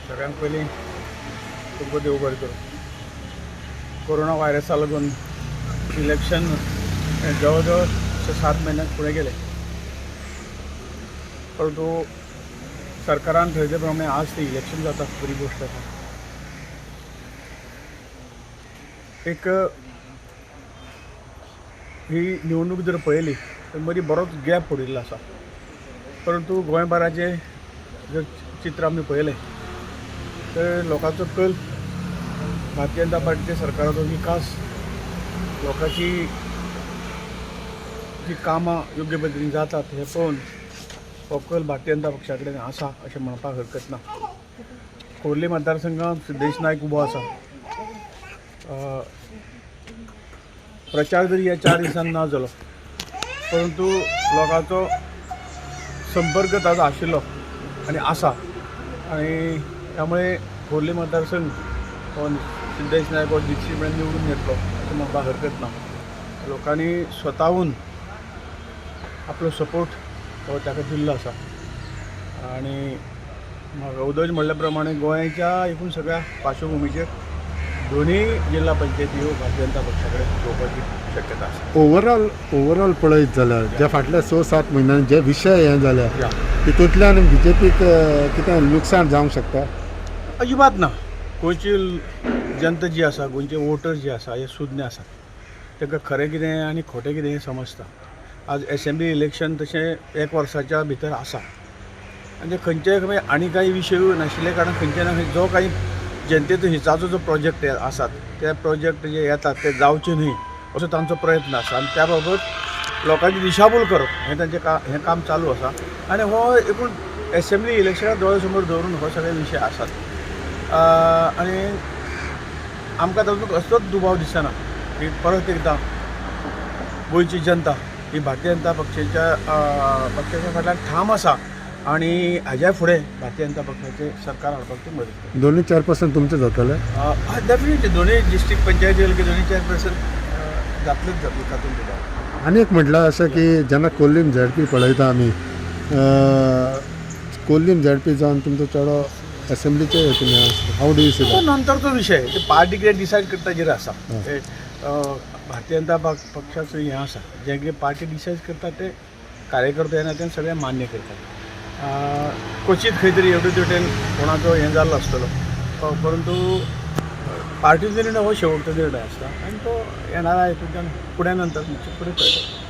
सगळ्यांत पयलीं तुमकां देव बरें करूं. कोरोना व्हायरसा लागून इलेक्शन हें जवळ जवळ 6-7 म्हयन्याक फुडें गेलें, परंतु सरकारान थरयल्ले प्रमाणे आज तें इलेक्शन जाता, बरी गोश्ट आसा. एक ही निवडणूक जर पळयली तर मदीं बरोच गॅप पडिल्लो आसा, परंतु गोंयभराचें जर चित्र आमी पळयलें तर लोकांचो कल भारतीय जनता पार्टीच्या सरकाराचो विकास, लोकांची जी कामां योग्य पद्दतीन जातात हें पळोवन हो कल भारतीय जनता पक्षा कडेन आसा अशें म्हणपाक हरकत ना. खोर्ली मतदारसंघात सिद्धेश नायक उबो आसा. प्रचार जरी ह्या 4 दिसांनी ना जालो, परंतु लोकांचो संपर्क ताजो आशिल्लो आनी आसा, आनी त्यामुळे खोर्ली मतदारसंघ हो सिद्धेश नायक हो निश्चितपणे निवडून येतलो अशें म्हणपाक हरकत ना. लोकांनी स्वताहून आपलो सपोर्ट हो ताका दिल्लो आसा. आनी म्हाका उदज म्हणल्या प्रमाणे गोंयच्या एकूण सगळ्या पार्श्वभुमीचेर दोनूय जिल्हा पंचायती ह्यो भारतीय जनता पक्षा कडेन येवपाची शक्यता आसा. ओवरऑल पळयत जाल्यार ज्या फाटल्या 6-7 म्हयन्यांनी जे विशय हे जाल्या तितूंतल्यान बीजेपीक कितें लुकसाण जावंक शकता? अजिबात ना. गोंयची जनता जी आसा, गोंयचे वोटर्स जे आसा हे सुज्ञ आसात, तांकां खरें कितें आनी खोटें कितें हें समजता. आज एसेंब्ली इलेक्शन तशें 1 वर्साच्या भितर आसा आनी ते खंयचे आनी कांय विशय नाशिल्ले कारणान खंयचे ना खंय जो कांय जनतेचो हिताचो जो प्रोजेक्ट आसात ते प्रोजेक्ट जे येतात ते जावचे न्हय असो तांचो प्रयत्न आसा, आनी त्या बाबत लोकांची दिशाभूल करप हें तांचें हें काम चालू आसा. आनी हो एकूण एसेंब्ली इलेक्शनाक दोळे समोर दवरून हो सगळे विशय आसात. आनी आमकां तातूंत कसलोच दुबाव दिसना की परत एकदां गोंयची जनता ही भारतीय जनता पक्षाच्या फाटल्यान ठाम आसा आनी हाज्या फुडें भारतीय जनता पक्षाचें सरकार हाडपाक ती मदत करतली. दोनूय चेअरपर्सन तुमचे जातले? डेफिनेटली दोनूय डिस्ट्रिक्ट पंचायती जाली की दोनूय चेअरपर्सन जातलेच जातले, तातूंत दुबाव. आनी एक म्हटल्यार अशें की जेन्ना कोल्लीम झेडपी पळयता आमी, कोल्लीम झेडपी जावन तुमचो चेडो एसेंब्लीचे हितून how do you see तो that? नंतरचो विशय, ते पार्टी कितें डिसायड करता जेर आसा. ते भारतीय जनता पक्षाचो हें आसा, जें कितें पार्टी डिसायड करता ते कार्यकर्ते ह्या नात्यान सगळे मान्य करतात. क्वचीत खंय तरी हेवटेन तेवटेन कोणाचो हें जाल्लो आसतलो, परंतु पार्टीचो निर्णय हो शेवटचो निर्णय आसता आनी तो येणारा हितूंतल्यान फुडें नंतर फुडें कळटलो.